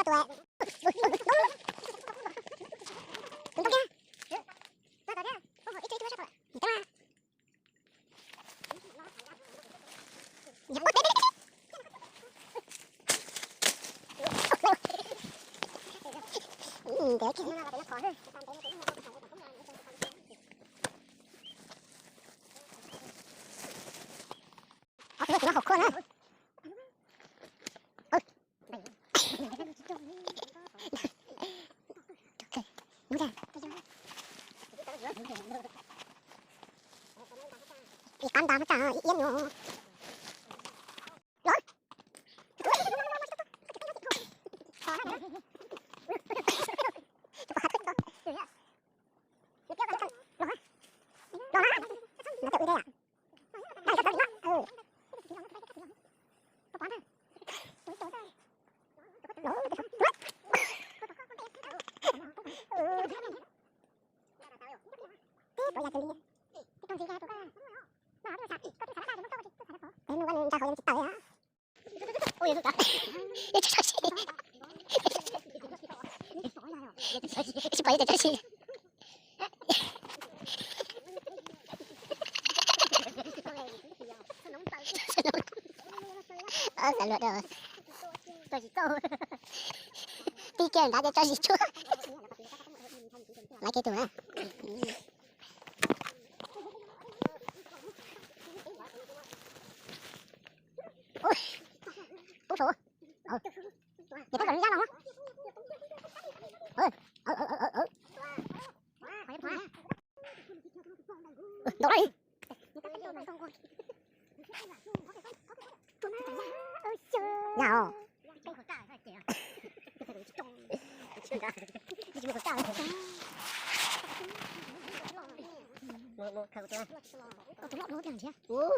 Tus, tus ntoo tiag. Tus ntoo tiag. Ib tug ib tug sab tod lawm. Nim teeb na. Qhov twg no hauv khua na. Ib qab ntas tag ib iab nyuag. Ib tug ib tug sab tod. Xav luag da. Tib kiag nrad ces tso zis tsuag. Laiv kiag tus na. Poob saum. Ces poob saum nws zaj no. Ntaus los li. Yog os.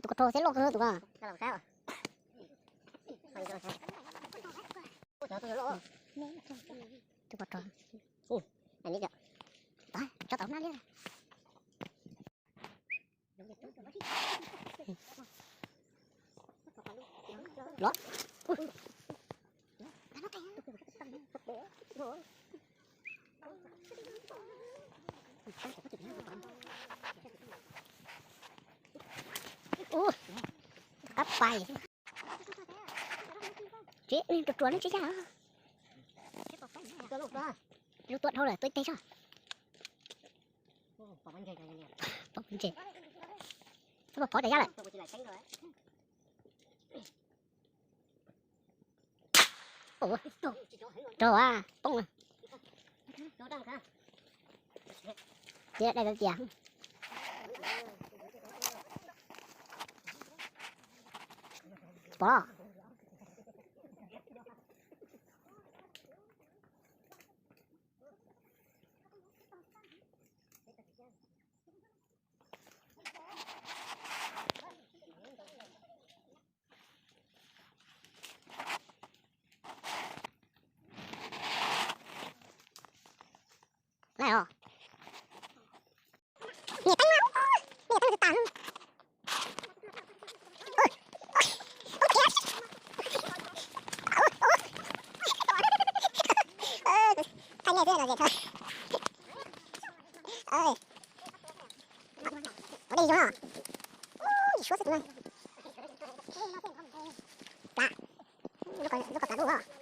Tus kos rog thiab loj kawg tus ko. Tus kos rog. Tso tau na li. Los. Ub, qab pais. Tsev ruam ruam lub tsev yaj. Lub tuaj dhau lawm, tuaj ib teg tso. Pom ntses. Pom ntses. Pom pov rau yaj lawm. Rau a, poob. Tias dai tias. Pov. Niam teeb, niam teeb twb tas. Thaij nej twb no ces thaij. Ua dej zoo no. Ub, suab xwb tus no. Plav. Lub ko plav lub.